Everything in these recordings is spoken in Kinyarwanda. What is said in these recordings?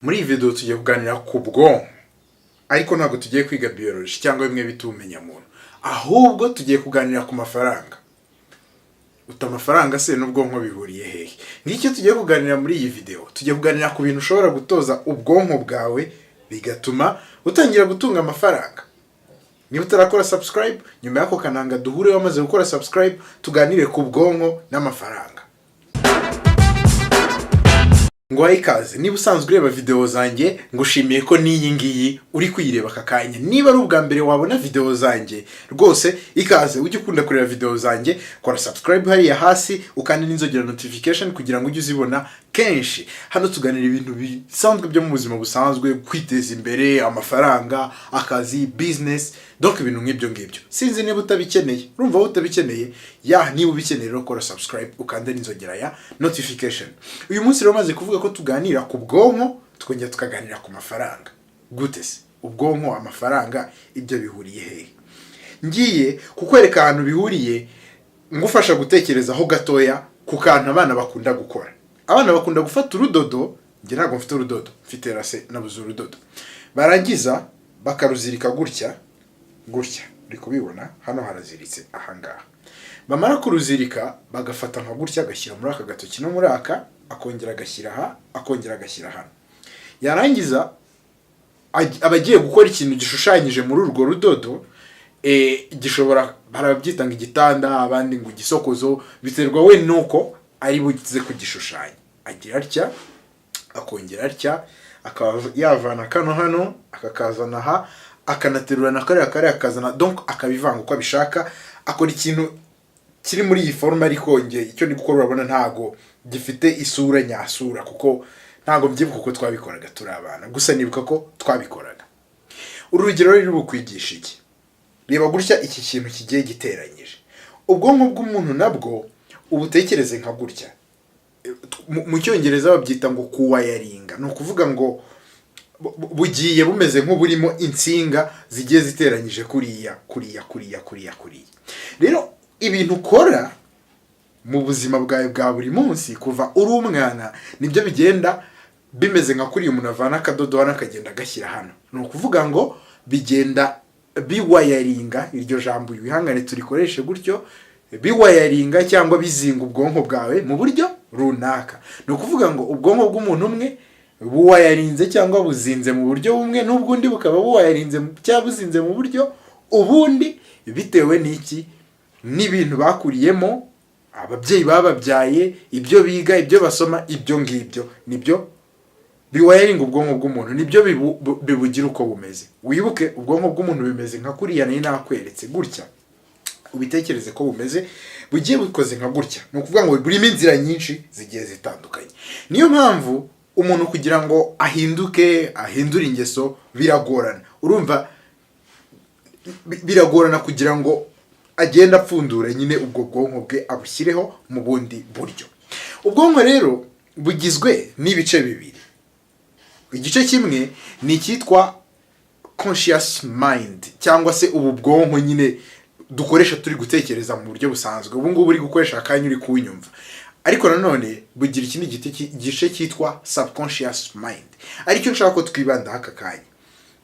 Muri iyi video tugiye kuganira ku bwonko, ariko ntabwo tugiye kwiga biology cyangwa bimwe bita ubumenyamuntu, ahubwo tugiye kuganira ku mafaranga. Uta amafaranga se n'ubwonko bihuriye hehe? Ngicyo tugiye kuganira muri iyi video. Tugiye kuganira ku bintu ushobora gutoza ubwonko bwawe bigatuma utangira gutunga amafaranga. Niba utarakora subscribe, nyuma y'ako kananga duhure wamaze gukora subscribe, tuganire ku bwonko n'amafaranga. Nguhaye ikaze. Niba usanzwe ureba video zanjye, ngushimiye ko n'iyi ngiyi uri kuyireba aka kanya. Niba ari ubwa mbere wabona video zanjye, rwose ikaze. Ujye ukunda kureba video zanjye, kora subscribe hariya hasi, ukande n'inzogera notification kugira ngo ujye uzibona kenshi. Hano tuganira ibintu bisanzwe byo mu buzima busanzwe, kwiteza imbere, amafaranga, akazi, business, donc ibintu nk'ibyo ngibyo. Sinzi niba utabikeneye, urumva wowe utabikeneye ya. Niba ubikeneye rero, kora subscribe, ukande n'inzogera ya notification. Uyu munsi rero maze kuvuga ko tuganira ku bwonko, tukongera tukaganira ku mafaranga. Gute se ubwonko, amafaranga, ibyo bihuriye hehe? Ngiye kukwereka ahantu bihuriye, ngufasha gutekerezaho gatoya ku kantu abana bakunda gukora. Abana bakunda gufata urudodo. Njye ntabwo mfite urudodo, mfite rase, nabuze urudodo. Barangiza bakaruzirika gutya gutya, uri kubibona hano haraziritse ahangaha. Bamara kuruzirika bagafata nka gutya, agashyira muri aka gatoki no muri aka, akongera agashyira aha, akongera agashyira hano. Yarangiza aba agiye gukora ikintu gishushanyije muri urwo rudodo. Gishobora, barabyita ngo igitanda, abandi ngo igisokozo, biterwa we nuko ari buze kugishushanya. Agira atya, akongera atya, akaba yavana kano hano, akakazana aha, akanaterura na kariya kariya akazana, donc akabivanga uko abishaka, akora ikintu kiri muri iyi forme. Ariko nge icyo ndi gukora urabona ntago gifite isura nyasura, kuko ntago mbyibuka uko twabikoraga turi abana, gusa nibuka ko twabikoraga. Uru rugero rero bukwigisha iki? Reba gutya iki kintu kigiye giteranyije. Ubwonko bw'umuntu nabwo ubutekereze nka gutya. Mu Cyongereza babyita ngo kuwiringa. Ni ukuvuga ngo bugiye bumeze nk'uburimo insinga zigiye ziteranyije kuriya kuriya kuriya kuriya kuriya. Rero ibintu ukora mu buzima bwawe bwa buri munsi kuva uri umwana nibyo bigenda bimeze nka kuriya umuntu avana akadodo hano akagenda agashyira hano. Ni ukuvuga ngo bigenda biwiringa, iryo jambo wihangane turikoreshe gutyo, biwiringa cyangwa bizinga ubwonko bwawe mu buryo runaka. Ni ukuvuga ngo ubwonko bw'umuntu umwe buwirinze cyangwa buzinze mu buryo bumwe, n'ubw'undi bukaba buwirinze cyangwa buzinze mu buryo ubundi, bitewe n'iki? N'ibintu bakuriyemo, ababyeyi bababyaye, ibyo biga, ibyo basoma. Ibyo ngibyo nibyo biwiringa ubwonko bw'umuntu, nibyo bibugira uko bumeze. Wibuke, ubwonko bw'umuntu bimeze nka kuriya nari nakweretse gutya. Ubitekereze ko bumeze, bugiye bukoze nka gutya. Ni ukuvuga ngo burimo inzira nyinshi zigiye zitandukanye. Niyo mpamvu umuntu kugira ngo ahinduke, ahindure ingeso, biragorana. Urumva biragorana kugira ngo agende apfundura nyine ubwo bwonko bwe, abushyireho mu bundi buryo. Ubwonko rero bugizwe n'ibice bibiri. Igice kimwe ni icyitwa conscious mind, cyangwa se ubu bwonko nyine dukoresha turi gutekereza mu buryo busanzwe, ubu ngubu uri gukoresha akanya uri kuwunyumva. Ariko nanone bugira ikindi gice cyitwa subconscious mind, aricyo nshaka ko twibandaho aka kanya.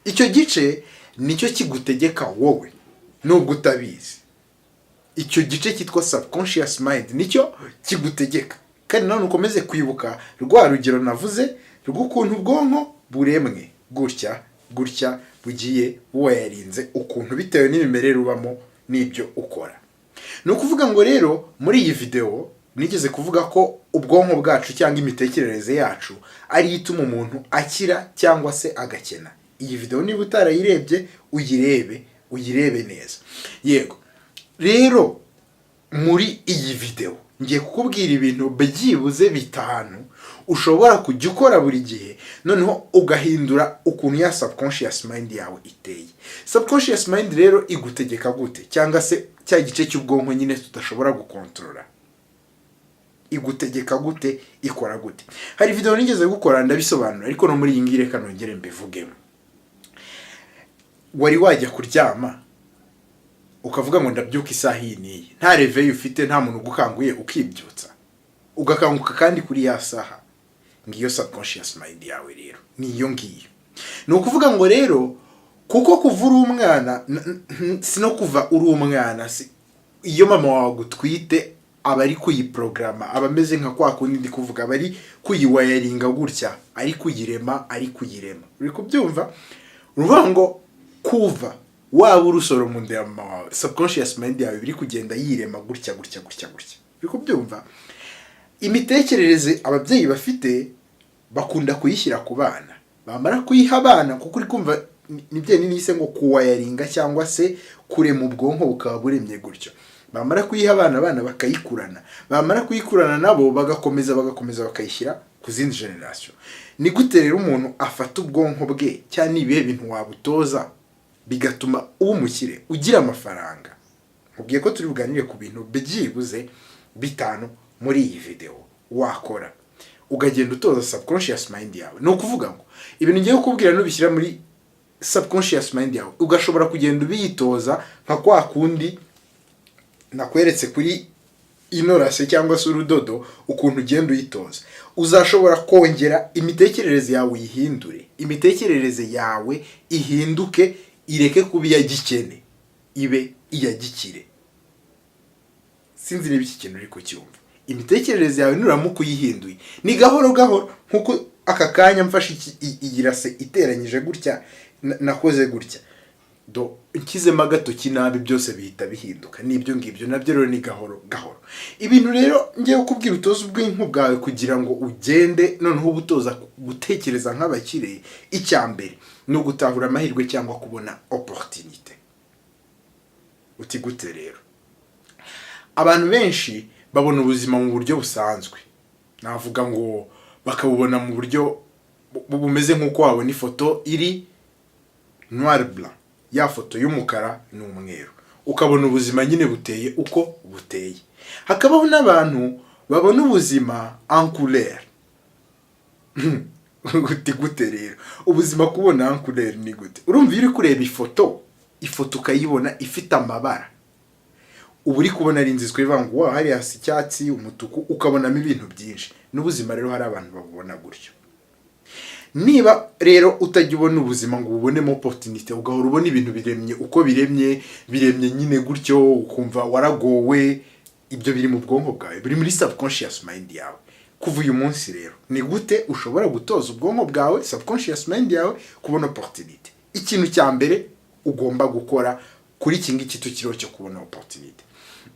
Icyo gice nicyo kigutegeka wowe nubwo utabizi. Icyo gice cyitwa subconscious mind nicyo kigutegeka. Kandi nanone ukomeze kwibuka rwa rugero navuze rw'ukuntu ubwonko buremwe gutya gutya, bugiye buwirinze ukuntu bitewe n'imimerere ubamo n'ibyo ukora. Ni ukuvuga ngo rero muri iyi videwo nigeze kuvuga ko ubwonko bwacu cyangwa imitekerereze yacu ariyo ituma umuntu akira cyangwa se agakena. Iyi videwo niba utarayirebye, uyirebe, uyirebe neza. Yego, rero muri iyi videwo ngiye kukubwira ibintu byibuze bitanu ushobora kujya ukora buri gihe, noneho ugahindura ukuntu ya subconscious mind yawe iteye. Subconscious mind rero igutegeka gute, cyangwa se cya gice cy'ubwonko nyine tudashobora gukontorora igutegeka gute, ikora gute? Hari video nigeze gukora ndabisobanura, ariko no muri iyi ngiyi reka nongere mbivugemo. Wari wajya kuryama ukavuga ngo ndabyuka isaha iyi n'iyi, nta réveil ufite, nta muntu ugukanguye, ukibyutsa, ugakanguka kandi kuri ya saha? Ngiyo subconscious mind yawe rero, ni iyo ngiyo. Ni ukuvuga ngo rero, kuko kuva uri umwana, si no kuva uri umwana, si iyo mama wawe agutwite aba ari kuyiporogaramu, aba ameze nka kwa kundi ndi kuvuga, aba ari kuyiwiringa gutya, ari kuyirema, ari kuyirema. Uri kubyumva? Uruvuga ngo kuva waba urusoro mu nda ya mama wawe, subconscious mind yawe biri kugenda yirema gutya, gutya, gutya, gutya. Uri kubyumva? Imitekerereze ababyeyi bafite bakunda kuyishyira ku bana, bamara kuyiha abana, kuko uri kumva ni bya nise ngo kuwiringa cyangwa se kurema ubwonko bukaba buremye gutyo. Bamara kuyiha abana, abana bakayikurana, bamara kuyikurana nabo bagakomeza, bagakomeza bakayishyira ku zindi generation. Ni gute rero umuntu afata ubwonko bwe, cyangwa ni ibihe bintu wabutoza bigatuma uba umukire, ugira amafaranga? Nkubwiye ko turi buganire ku bintu byibuze 5 muri iyi video wakora, ukagenda utoza subconscious mind yawe. Ni ukuvuga ngo ibintu ngiye kukubwira, nubishyira muri subconscious mind yawe, ugashobora kugenda ubiyitoza nka kwa kundi nakweretse kuri ino lacet cyangwa se urudodo, ukuntu ugenda uyitoza, uzashobora kongera imitekerereze yawe, uyihindure, imitekerereze yawe ihinduke, ireke kuba iya gikene, ibe iya gikire. Sinzi niba iki kintu uri kucyumva. Imitekerereze yawe nuramuka uyihinduye, ni gahoro gahoro, nkuko aka kanya mfashe iyi lacet iteranyije gutya, nakoze gutya, do nshyizemo agatoki nabi, byose bihita bihinduka. N'ibyo ngibyo nabyo rero ni gahoro gahoro. Ibintu rero ngiye kukubwira utoza ubwonko bwawe kugira ngo ugende noneho ubutoza gutekereza nk'abakire, icya mbere ni ugutahura amahirwe cyangwa kubona opportunité. Uti gute rero? Abantu benshi babona ubuzima mu buryo busanzwe, navuga ngo bakabubona mu buryo bumeze nk'uko wabona ifoto iri noir blanc, ya foto y'umukara n'umweru, ukabona ubuzima nyine buteye uko buteye. Hakabaho n'abantu babona ubuzima en couleur. Uti gute rero? Ubuzima kubona en couleur ni gute? Urumva, iyo uri kureba ifoto, ifoto ukayibona ifite amabara, uba uri kubona ari nziza, ukavuga ngo wa hariya hasa icyatsi, umutuku, ukabonamo ibintu byinshi. N'ubuzima rero hari abantu babubona gutyo. Niba rero utajya ubona ubuzima ngo ububonemo opportunité, ugahora ubona ibintu biremye uko biremye, biremye nyine gutyo, ukumva waragowe, ibyo biri mu bwonko bwawe, biri muri subconscious mind yawe. Kuva uyu munsi rero, ni gute ushobora gutoza ubwonko bwawe, subconscious mind yawe, kubona opportunité? Ikintu cya mbere ugomba gukora kuri iki ngiki tukiriho cyo kubona opportunité,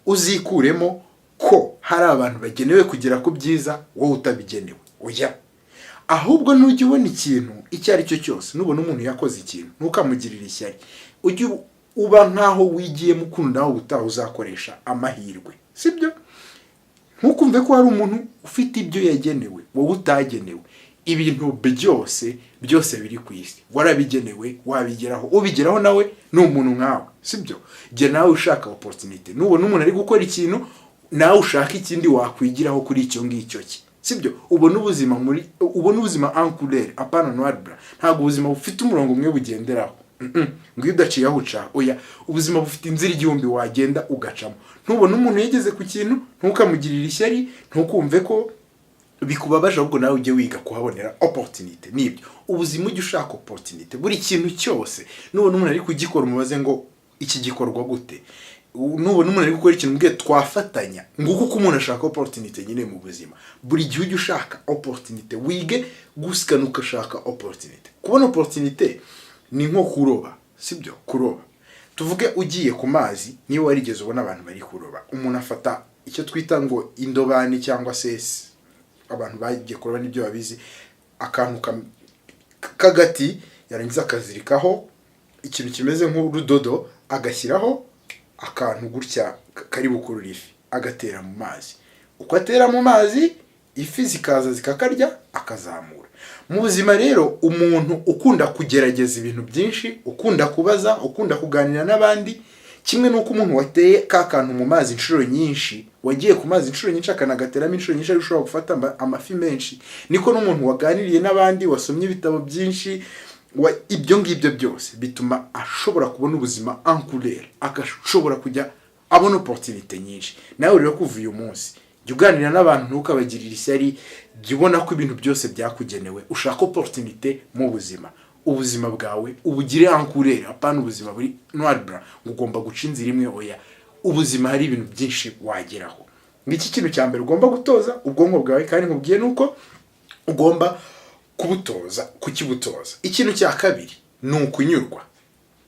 uzikuremo ko hari abantu bagenewe kugera ku byiza, wowe utabigenewe. Oya, ahubwo nujya ubona ikintu icyo ari cyo cyose, nubona umuntu yakoze ikintu, ntukamugirire ishyari, ujye uba nk'aho wigiyemo ukuntu nawe ubutaha uzakoresha amahirwe, sibyo? Ntukumve ko hari umuntu ufite ibyo yagenewe wowe utagenewe. Ibintu byose byose biri ku isi warabigenewe, wabigeraho. Ubigeraho nawe ni umuntu nkawe, sibyo? Jya nawe ushaka opportunity. Nubona umuntu ari gukora ikintu, nawe ushaka ikindi wakwigiraho kuri icyo ngicyo cye, sibyo? Ubona ubuzima en couleur, apana noir blanc. Ntabwo ubuzima bufite umurongo umwe bugenderaho ngo iyo udaciye aho uca. Oya, ubuzima bufite inzira igihumbi wagenda ugacamo. Ntubone umuntu yageze ku kintu, ntukamugirire ishyari, ntukumve ko bikubabaje, ahubwo nawe ujye wiga kuhabonera opportunity. Nibyo ubuzima, ujye ushaka opportunity. Buri kintu cyose nubona umuntu ari kugikora, umubaze ngo iki gikorwa gute? Nubona umuntu ari gukora ikintu, mbwiye twafatanya. Nguko uko umuntu ashaka opportunity nyine mu buzima. Buri gihe ujye ushaka opportunity, wige gusikana ugashaka opportunity. Kubona opportunity ni nko kuroba, sibyo? Kuroba, tuvuge ugiye ku mazi, niba warigeze ubona abantu bari kuroba, umuntu afata icyo twita ngo indobani, cyangwa se abantu bagiye kuroba nibyo babizi, akantu k'agati, yarangiza akazirikaho ikintu kimeze nk'urudodo, agashyiraho akantu gutya kari bukurura ifi, agatera mu mazi. Uko atera mu mazi, ifi zikaza zikakarya, akazamura. Mu buzima rero, umuntu ukunda kugerageza ibintu byinshi, ukunda kubaza, ukunda kuganira n'abandi, kimwe n'uko umuntu wateye ka kantu mu mazi inshuro nyinshi, wagiye ku mazi inshuro nyinshi, akanagateramo inshuro nyinshi, ari ushobora gufata amafi menshi, niko n'umuntu waganiriye n'abandi, wasomye ibitabo byinshi, ibyo ngibyo byose bituma ashobora kubona ubuzima en couleur, agashobora kujya abona opportunité nyinshi. Nawe rero kuva uyu munsi Jya uganira n'abantu, ntukabagirire ishyari. Jya ubona ko ibintu byose byakugenewe. Ushaka opportunité mu buzima, ubuzima bwawe ubugire en couleur, apana ubuzima buri noir blanc ngo ugomba guca inzira imwe. Oya, ubuzima hari ibintu byinshi wageraho. Ngiki kintu cya mbere ugomba gutoza ubwonko bwawe, kandi nkubwiye nuko ugomba kubutoza, kukibutoza. Ikintu cya kabiri ni ukunyurwa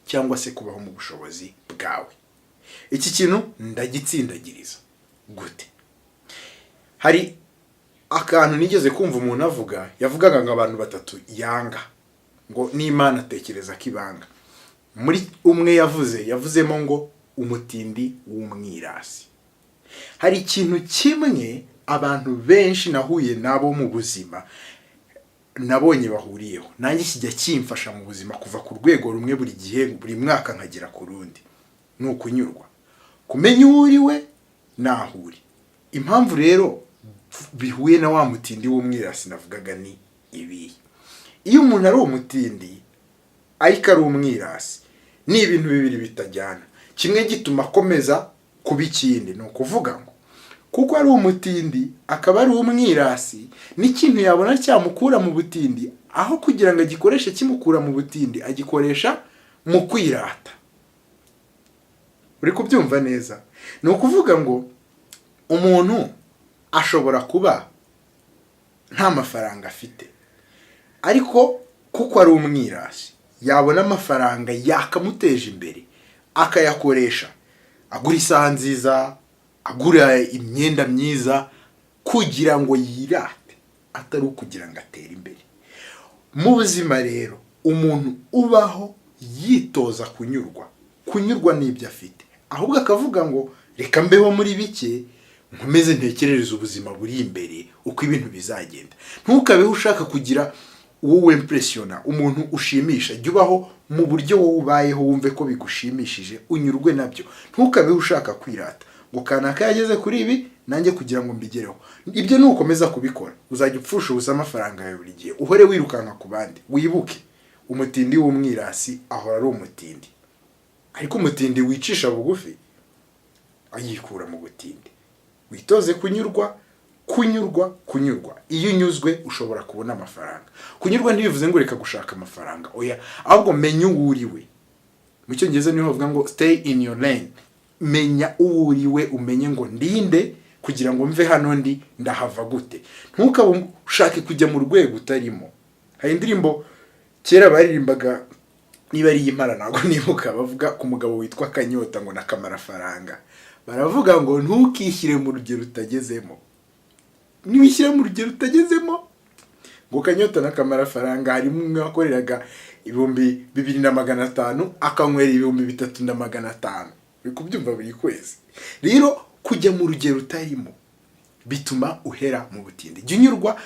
cyangwa se kubaho mu bushobozi bwawe. Iki kintu ndagitsindagiriza gute? Hari akantu nigeze kumva umuntu avuga, yavugaga ngo abantu batatu yanga, ngo n'Imana atekereza ko ibanga. Muri umwe yavuze, yavuzemo ngo umutindi w'umwirasi. Hari ikintu kimwe abantu benshi nahuye nabo mu buzima nabonye bahuriyeho, nanjye kijya kimfasha mu buzima kuva ku rwego rumwe buri gihe, buri mwaka nkagera ku rundi, ni ukunyurwa, kumenya uwo uri we n'aho uri. Impamvu rero bihuye na wa mutindi w'umwirasi navugaga ni ibihe? Iyo umuntu ari umutindi ariko ari umwirasi, ni ibintu bibiri bitajyana. Kimwe gituma akomeza kuba ikindi. Ni ukuvuga ngo kuko ari umutindi akaba ari umwirasi, n'ikintu yabona cyamukura mu butindi, aho kugira ngo agikoreshe kimukura mu butindi, agikoresha mu kwirata. Uri kubyumva neza? Ni ukuvuga ngo umuntu ashobora kuba nta mafaranga afite, ariko kuko ari umwirasi, yabona amafaranga yakamuteje imbere akayakoresha agura isaha nziza, agura imyenda myiza, kugira ngo yirate, atari ukugira ngo atere imbere mu buzima. Rero umuntu ubaho yitoza kunyurwa, kunyurwa n'ibyo afite, ahubwo akavuga ngo reka mbeho muri bike, nkomeze ntekerereze ubuzima buri imbere uko ibintu bizagenda. Ntukabeho ushaka kugira uwo wempresiyona, umuntu ushimisha. Jya ubaho mu buryo wowe ubayeho wumve ko bigushimishije, unyurwe nabyo. Ntukabeho ushaka kwirata ngo kanaka yageze kuri ibi, nanjye kugira ngo mbigereho. Ibyo nukomeza kubikora uzajya upfusha ubusa amafaranga yawe, buri gihe uhore wirukanka ku bandi. Wibuke, umutindi w'umwirasi ahora ari umutindi, ariko umutindi wicisha bugufi ayikura mu butindi. Witoze kunyurwa, kunyurwa, kunyurwa. Iyo unyuzwe ushobora kubona amafaranga. Kunyurwa ntibivuze ngo reka gushaka amafaranga, oya, ahubwo menya uwo uriwe. Mu Cyongereza niho bavuga ngo "Stay in your lane". Menya uwo uriwe, umenye ngo ndinde kugira ngo mve hano ndi, ndahava gute. Ntukabe ushake kujya mu rwego utarimo. Hari indirimbo kera baririmbaga, niba ari iy'impara ntabwo nibuka, bavuga ku mugabo witwa Kanyota ngo na Kamarafaranga. Baravuga ngo ntukishyire mu rugero utagezemo. Niwishyira mu rugero utagezemo, ngo Kanyota na Kamarafaranga, harimo umwe wakoreraga 2500 akanywera 3500, uri kubyumva, buri kwezi. Rero kujya mu rugero utarimo bituma uhera mu butindi. Jya unyurwa,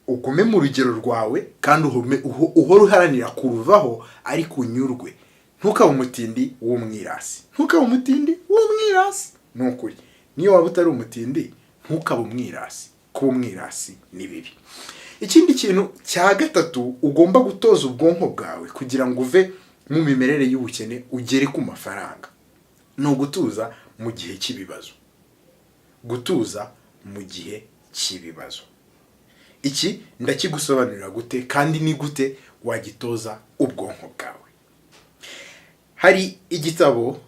ugume mu rugero rwawe, kandi uhore uharanira kuruvaho, ariko unyurwe. Ntukabe umutindi w'umwirasi, ntukabe umutindi w'umwirasi. Ni ukuri, niyo waba utari umutindi, ntukabe umwirasi. Kuba umwirasi ni bibi. Ikindi kintu cya gatatu ugomba gutoza ubwonko bwawe kugira ngo uve mu mimerere y'ubukene ugere ku mafaranga ni ugutuza mu gihe cy'ibibazo. Gutuza mu gihe cy'ibibazo, iki ndakigusobanurira gute, kandi ni gute wagitoza ubwonko bwawe? Hari igitabo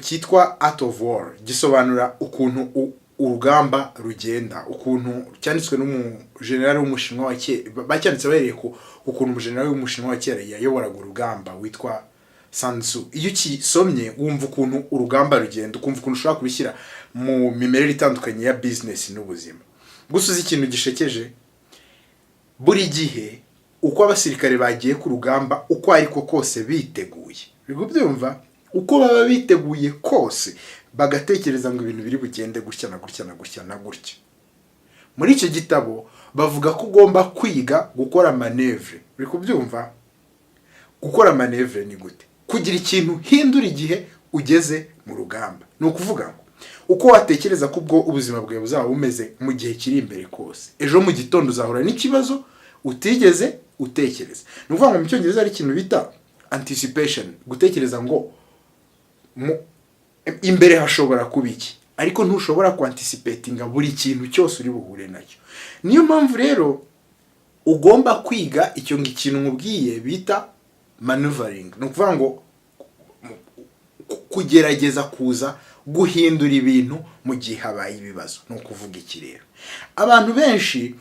cyitwa Art of War, gisobanura ukuntu urugamba rugenda, ukuntu cyanditswe n'umujenerali w'Umushinwa wa kera. Bacyanditse bahereye ku ukuntu umujenerali w'Umushinwa wa kera yayoboraga urugamba witwa Sun Tzu. Iyo ukisomye wumva ukuntu urugamba rugenda, ukumva ukuntu ushobora kubishyira mu mimerere itandukanye ya business n'ubuzima. Gusa uzi ikintu gishekeje? Buri gihe uko abasirikare bagiye ku rugamba, uko ariko kose biteguye, uri kubyumva, uko baba biteguye kose, bagatekereza ngo ibintu biri bugende gutya na gutya na gutya na gutya, muri icyo gitabo bavuga ko ugomba kwiga gukora manœuvre. Uri kubyumva? Gukora manœuvre ni gute? Kugira ikintu hindura igihe ugeze mu rugamba. Ni ukuvuga ngo uko watekereza ko ubwo ubuzima bwawe buzaba bumeze mu gihe kiri imbere kose, ejo mu gitondo uzahura n'ikibazo utigeze utekereza. Ni ukuvuga ngo mu Cyongereza hari ikintu bita anticipation, gutekereza ngo imbere hashobora kuba iki. Ariko ntushobora kwanticipatinga buri kintu cyose uri buhure nacyo. Niyo mpamvu rero ugomba kwiga icyo kintu nkubwiye bita maneuvering. Ni ukuvuga ngo kugerageza kuza guhindura ibintu mu gihe habaye ibibazo. Ni ukuvuga iki rero? Abantu benshi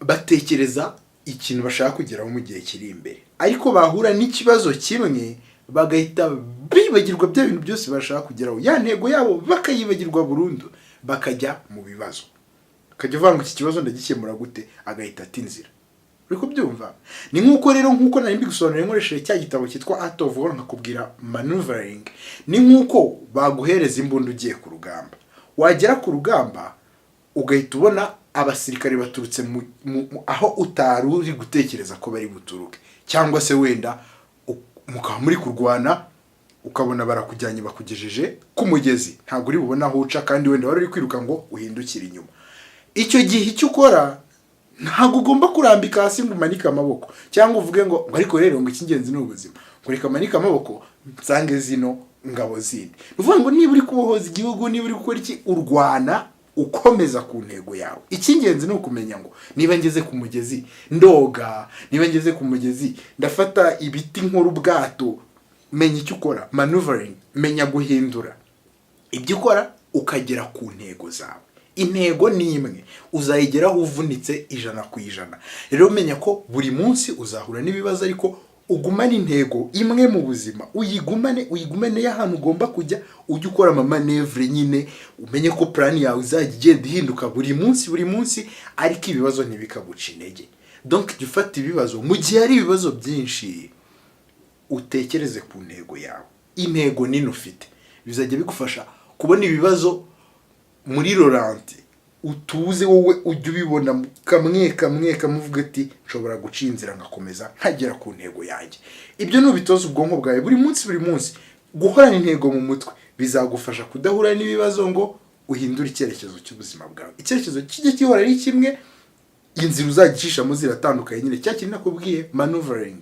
batekereza ikintu bashaka kugeraho mu gihe kiri imbere, ariko bahura n'ikibazo kimwe bagahita bibagirwa bya bintu byose bashaka kugeraho, ya ntego yabo bakayibagirwa burundu, bakajya mu bibazo, akajya uvuga ngo: "Iki kibazo ndagikemura gute?" Agahita ata inzira. Uri kubyumva? Ni nk'uko rero, nk'uko nari mbigusobanuriye nkoresheje cya gitabo cyitwa Art of War, nkakubwira maneuvering, ni nk'uko baguhereza imbunda ugiye ku rugamba, wagera ku rugamba ugahita ubona abasirikare baturutse aho utari uri gutekereza ko bari buturuke, cyangwa se wenda mukaba muri kurwana ukabona barakujyanye, bakugejeje ku mugezi, ntabwo uri bubone aho uca, kandi wenda wari uri kwiruka ngo uhindukire inyuma. Icyo gihe icyo ukora, ntabwo ugomba kurambika hasi ngo umanike amaboko, cyangwa uvuge ngo ariko rero ngo icy'ingenzi ni ubuzima, ngo reka manike amaboko nsange zino ngabo zindi. Ni ukuvuga ngo niba uri kubohoza igihugu, niba uri gukora iki, urwana ukomeza ku ntego yawe. Icy'ingenzi ni ukumenya ngo: niba ngeze ku mugezi ndoga, niba ngeze ku mugezi ndafata ibiti nkora ubwato. Menya icyo ukora, maneuvering, menya guhindura ibyo ukora ukagera ku ntego zawe. Intego ni imwe, uzayigeraho uvunitse 100%. Rero menya ko buri munsi uzahura n'ibibazo, ariko ugumane intego imwe mu buzima, uyigumane, uyigumane y'ahantu ugomba kujya. Ujye ukora amamanœuvre nyine, umenye ko plan yawe izajya igenda ihinduka buri munsi, buri munsi, ariko ibibazo ntibikaguca intege. Donc jya ufata ibibazo, mu gihe hari ibibazo byinshi, utekereze ku ntego yawe, intego nini ufite. Bizajya bigufasha kubona ibibazo muri ralenti, utuze wowe, ujye ubibona kamwe kamwe kamuvuga ati: "Nshobora guca inzira ngakomeza nkagera ku ntego yanjye." Ibyo nubitoza ubwonko bwawe buri munsi, buri munsi guhorana intego mu mutwe bizagufasha kudahura n'ibibazo ngo uhindure icyerekezo cy'ubuzima bwawe. Icyerekezo kijye gihora ari kimwe, inzira uzagicishamo ziratandukanye nyine, cya kintu nakubwiye, maneuvering.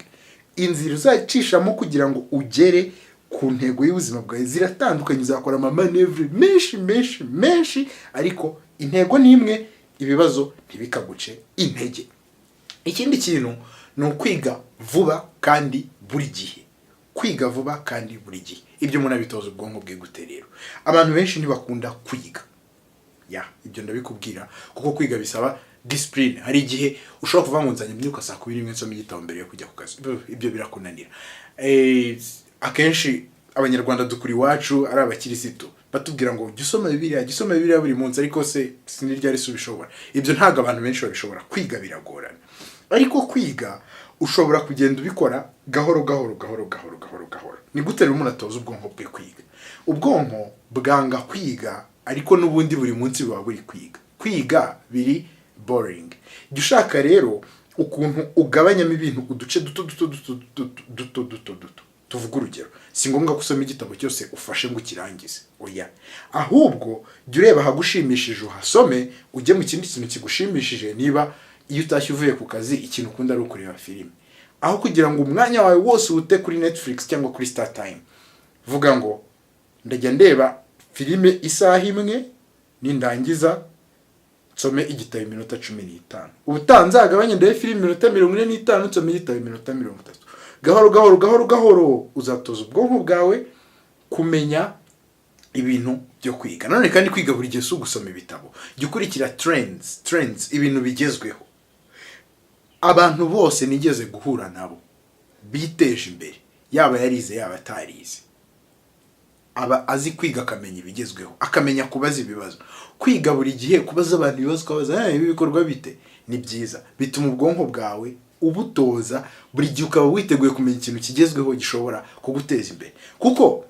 Inzira uzacishamo kugira ngo ugere ku ntego y'ubuzima bwawe ziratandukanye, uzakora amamanœuvre menshi menshi menshi, ariko intego ni imwe. Ibibazo ntibikaguce intege. Ikindi kintu ni ukwiga vuba kandi buri gihe. Kwiga vuba kandi buri gihe, ibyo umuntu abitoza ubwonko bwe gute rero? Abantu benshi ntibakunda kwiga. Ya, ibyo ndabikubwira kuko kwiga bisaba discipline. Hari igihe ushobora kuvuga ngo: "Nzanye mbyuka saa 11 nsoma igitabo mbere yo kujya ku kazi." Ibyo birakunanira. Akenshi Abanyarwanda dukura iwacu ari abakirisitu, batubwira ngo: "Jya usoma Bibiliya, jya usoma Bibiliya buri munsi." Ariko se sinirya se ubishobora? Ibyo ntabwo abantu benshi babishobora. Kwiga biragorana, ariko kwiga ushobora kugenda ubikora gahoro gahoro, gahoro gahoro, gahoro gahoro. Ni gute rero umuntu atoza ubwonko bwe kwiga? Ubwonko bwanga kwiga, ariko n'ubundi buri munsi buba buri kwiga. Kwiga biri boring. Jya ushaka rero ukuntu ugabanyamo ibintu uduce duto duto duto duto duto duto duto. Tuvuge urugero, si ngombwa ko usoma igitabo cyose ufashe ngo ukirangize, oya. Ahubwo jya ureba ahagushimishije uhasome, ujye mu kindi kintu kigushimishije. Niba iyo utashye uvuye ku kazi ikintu ukunda ari ukureba filime, aho kugira ngo umwanya wawe wose uwute kuri Netflix cyangwa kuri StarTime, vuga ngo: "Ndajya ndeba filime isaha imwe, nindangiza nsome igitabo iminota 15." Ubutaha nzagabanye, ndebe filime iminota 45, nsome igitabo iminota 30. Gahoro gahoro, gahoro gahoro, uzatoza ubwonko bwawe kumenya ibintu byo kwiga. Nanone kandi kwiga buri gihe si ugusoma ibitabo. Jya ukurikira trends, trends, ibintu bigezweho. Abantu bose nigeze guhura nabo biteje imbere, yaba yarize yaba atarize, aba azi kwiga, akamenya ibigezweho, akamenya kubaza ibibazo. Kwiga buri gihe, kubaza abantu ibibazo, ukabaza: "Ibi bikorwa bite?" Ni byiza, bituma ubwonko bwawe ubutoza buri gihe, ukaba witeguye kumenya ikintu kigezweho gishobora kuguteza imbere, kuko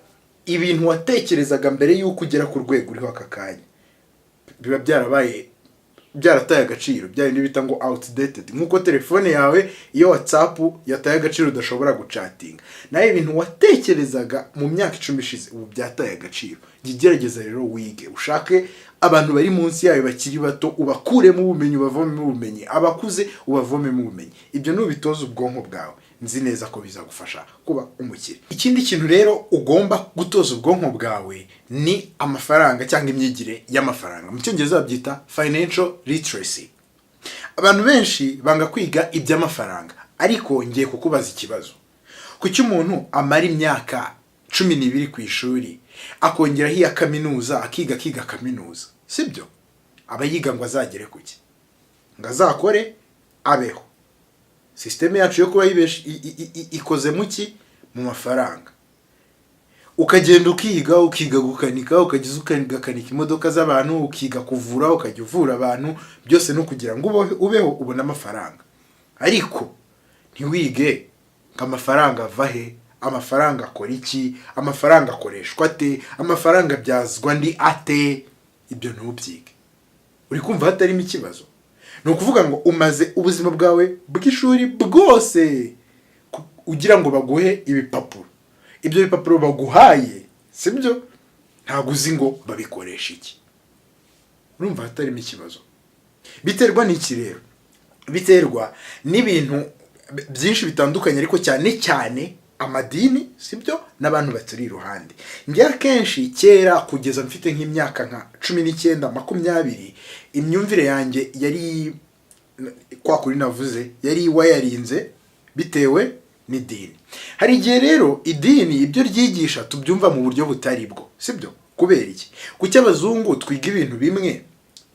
ibintu watekerezaga mbere y'uko ugera ku rwego uriho aka kanya biba byarabaye, byarataye agaciro, bya bindi bita ngo outdated. Nk'uko telefone yawe iyo WhatsApp yataye agaciro udashobora guchatinga nawe, ibintu watekerezaga mu myaka 10 ishize ubu byataye agaciro. Jya ugerageza rero wige, ushake Abantu bari munsi yawe bakiri bato ubakuremo ubumenyi, ubavomemo ubumenyi, abakuze ubavomemo ubumenyi. Ibyo nubitoza ubwonko bwawe, nzi neza ko bizagufasha kuba umukire. Ikindi kintu rero ugomba gutoza ubwonko bwawe ni amafaranga cyangwa imyigire y'amafaranga. Mu Cyongereza babyita financial literacy. Abantu benshi banga kwiga iby'amafaranga, ariko ngiye kukubaza ikibazo: kuki umuntu amara imyaka 12 ku ishuri, akongeraho iya kaminuza, akiga, akiga kaminuza, sibyo? Aba yiga ngo azagere kuki? Ngo azakore abeho. Sisiteme yacu yo kuba ikoze mu ki? Mu mafaranga. Ukagenda ukiga, ukiga gukanika, ukageza ugakanika imodoka z'abantu, ukiga kuvura, ukajya uvura abantu, byose ni ukugira ngo ubeho, ubone amafaranga. Ariko ntiwige ngo amafaranga ava he, amafaranga akora iki, amafaranga akoreshwa ate, amafaranga abyazwa ndi ate? Ibyo ntubyige. Uri kumva hatarimo ikibazo? Ni ukuvuga ngo umaze ubuzima bwawe bw'ishuri bwose ugira ngo baguhe ibipapuro. Ibyo bipapuro baguhaye, sibyo, ntabwo uzi ngo babikoresha iki. Urumva hatarimo ikibazo? Biterwa n'iki rero? Biterwa n'ibintu byinshi bitandukanye, ariko cyane cyane amadini, sibyo, n'abantu baturi iruhande. Njye akenshi kera, kugeza mfite nk'imyaka nka 19, 20, imyumvire yanjye yari kwa kuri navuze, yari wayarinze bitewe n'idini. Hari igihe rero idini ibyo ryigisha tubyumva mu buryo butari bwo, sibyo? Kubera iki? Kuki abazungu twiga ibintu bimwe,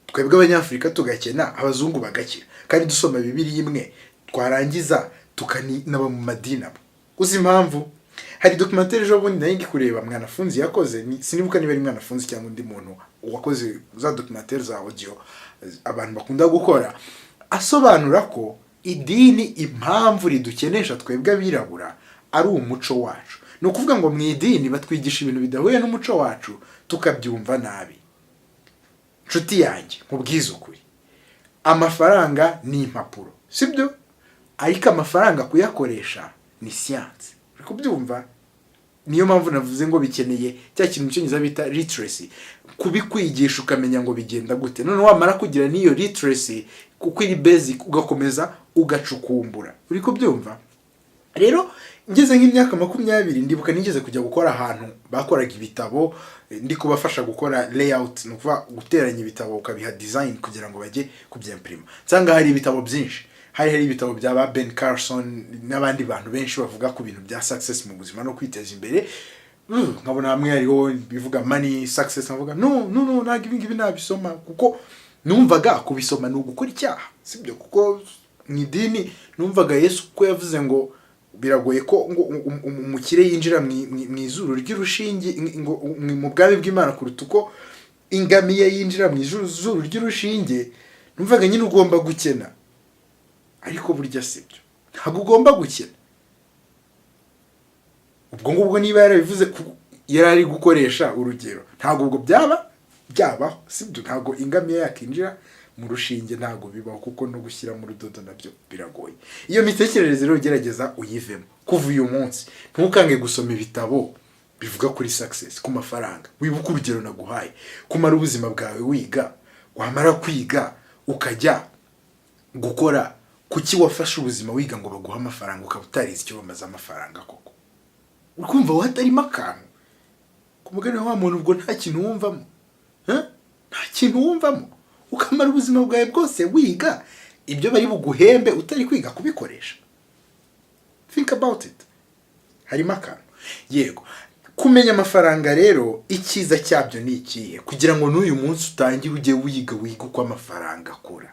twebwe Abanyafurika tugakena, abazungu bagakira, kandi dusoma Bibiliya imwe, twarangiza tukanaba mu madini abo? Uzi impamvu? Hari documentaire ejo bundi nari ndi kureba Mwanafunzi yakoze, sinibuka niba ari Mwanafunzi cyangwa undi muntu wakoze za documentaire za audio abantu bakunda gukora, asobanura ko idini impamvu ridukenesha twebwe abirabura ari umuco wacu. Ni ukuvuga ngo mu idini batwigisha ibintu bidahuye n'umuco wacu, tukabyumva nabi. Nshuti yanjye, nkubwize ukuri, amafaranga ni impapuro, sibyo? Ariko amafaranga kuyakoresha ni siyansi. Uri kubyumva? Niyo mpamvu navuze ngo bikeneye cya kintu mu Cyongereza bita literacy, kubikwigisha ukamenya ngo bigenda gute. None wamara kugira n'iyo literacy, kuko iri basic, ugakomeza ugacukumbura. Uri kubyumva? Rero ngeze nk'imyaka 20, ndibuka nigeze kujya gukora ahantu bakoraga ibitabo, ndi kubafasha gukora layout, ni ukuvuga guteranya ibitabo ukabiha design kugira ngo bajye kubyimprima. Nsanga hari ibitabo byinshi, hari ibitabo bya ba Ben Carson n'abandi bantu benshi bavuga ku bintu bya success mu buzima no kwiteza imbere. Nkabona hamwe hariho bivuga money success, nkavuga: "No, no, no, ntabwo ibi ngibi nabisoma," kuko numvaga kubisoma ni ugukora icyaha, sibyo? Kuko mu idini numvaga Yesu ko yavuze ngo biragoye ko ngo umukire yinjira mu izuru ry'urushinge, ngo mu bwami bw'Imana, kuruta uko ingamiya yinjira mu izuru ry'urushinge. Numvaga nyine ugomba gukena, ariko burya sibyo, ntabwo ugomba gukena. Ubwo ngubwo niba yarabivuze yari ari gukoresha urugero, ntabwo ubwo byaba byabaho, sibyo? Ntabwo ingamiya yakinjira mu rushinge, ntabwo bibaho, kuko no gushyira mu rudodo nabyo biragoye. Iyo mitekerereze rero gerageza uyivemo. Kuva uyu munsi ntukange gusoma ibitabo bivuga kuri success, ku mafaranga. Wibuke urugero naguhaye: kumara ubuzima bwawe wiga, wamara kwiga ukajya gukora. Kuki wafashe ubuzima wiga ngo baguhe amafaranga, ukaba utarize icyo bamaze amafaranga koko? Uri kumva hatarimo akantu ku mugani wa muntu? Ubwo nta kintu wumvamo? Huh? Nta kintu wumvamo, ukamara ubuzima bwawe bwose wiga ibyo bari buguhembe, utari kwiga kubikoresha? Think about it, harimo akantu. Yego, kumenya amafaranga rero, icyiza cyabyo ni ikihe? Kugira ngo n'uyu munsi utangire ujye wiga, wiga uko amafaranga akora.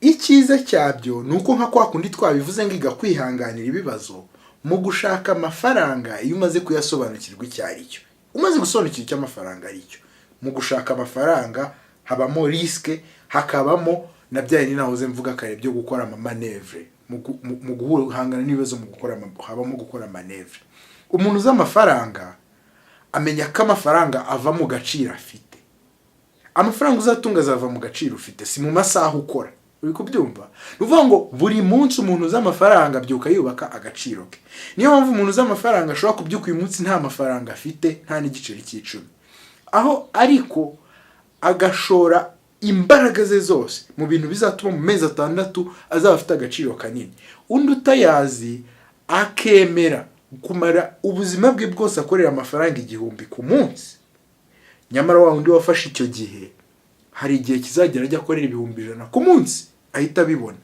Icyiza cyabyo ni uko, nka kwa kundi twabivuze ngo iga kwihanganira ibibazo mu gushaka amafaranga, iyo umaze kuyasobanukirwa icyo ari cyo, umaze gusobanukirwa icyo amafaranga ari cyo, mu gushaka amafaranga habamo risk, hakabamo na bya bindi nahoze mvuga kare byo gukora amamanœuvre mu guhangana n'ibibazo, mu gukora habamo gukora manœuvre. Umuntu uzi amafaranga amenya ko amafaranga ava mu gaciro afite. Amafaranga uzatunga azava mu gaciro ufite, si mu masaha ukora. Uri kubyumva? Ni ukuvuga ngo buri munsi umuntu uzi amafaranga abyuka yubaka agaciro ke. Niyo mpamvu umuntu uzi amafaranga ashobora kubyuka uyu munsi nta mafaranga afite, nta n'igiceri cy'icumi aho, ariko agashora imbaraga ze zose mu bintu bizatuma mu mezi 6 azaba afite agaciro kanini, undi utayazi akemera kumara ubuzima bwe bwose akorera amafaranga 1000 ku munsi. Nyamara wa wundi wafashe icyo gihe, hari igihe kizagera ajya akorera 100,000 ku munsi, ahita abibona,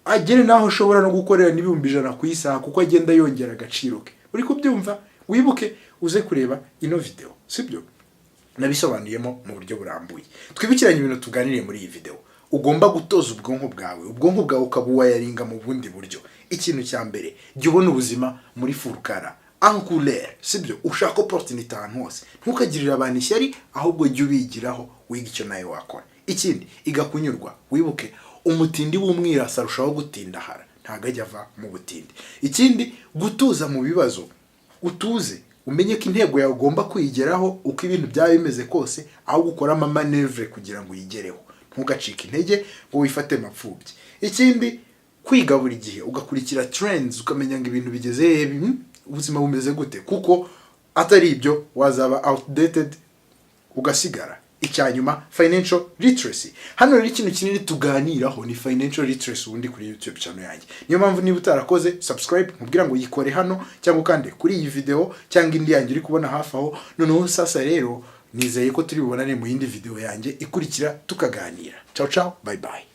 agere n'aho ashobora no gukorera n'100,000 ku isaha, kuko agenda yongera agaciro ke. Uri kubyumva? Wibuke uze kureba ino video, sibyo? Nabisobanuyemo mu buryo burambuye. Twibukiranye ibintu tuganiriye muri iyi video. Ugomba gutoza ubwonko bwawe, ubwonko bwawe ukabuwiringa mu bundi buryo. Ikintu cya mbere, jya ubona ubuzima muri full color, en couleur, sibyo? Ushaka opportunity ahantu hose. Ntukagirire abantu ishyari, ahubwo jya ubigiraho, wiga icyo nawe wakora. Ikindi, iga kunyurwa. Wibuke, umutindi w'umwirasi arushaho gutindahara, ntabwo ajya ava mu butindi. Ikindi, gutuza mu bibazo. Utuze, umenye ko intego yawe ugomba kuyigeraho uko ibintu byaba bimeze kose, aho gukoramo manœuvre kugira ngo uyigereho. Ntugacike intege ngo wifate mapfubyi. Ikindi, kwiga buri gihe, ugakurikira trends, ukamenya ngo ibintu bigeze hehe, ubuzima bumeze gute, kuko atari ibyo wazaba outdated, ugasigara. Icya nyuma, financial literacy. Hano rero ikintu kinini tuganiraho ni financial literacy ubundi kuri YouTube channel yanjye. Niyo mpamvu niba utarakoze subscribe, nkubwira ngo yikore hano, cyangwa ukande kuri iyi video cyangwa indi yanjye uri kubona hafi aho. Noneho sasa rero nizeye ko turi bubonane mu yindi video yanjye ikurikira, tukaganira. Ciao ciao, bye bye.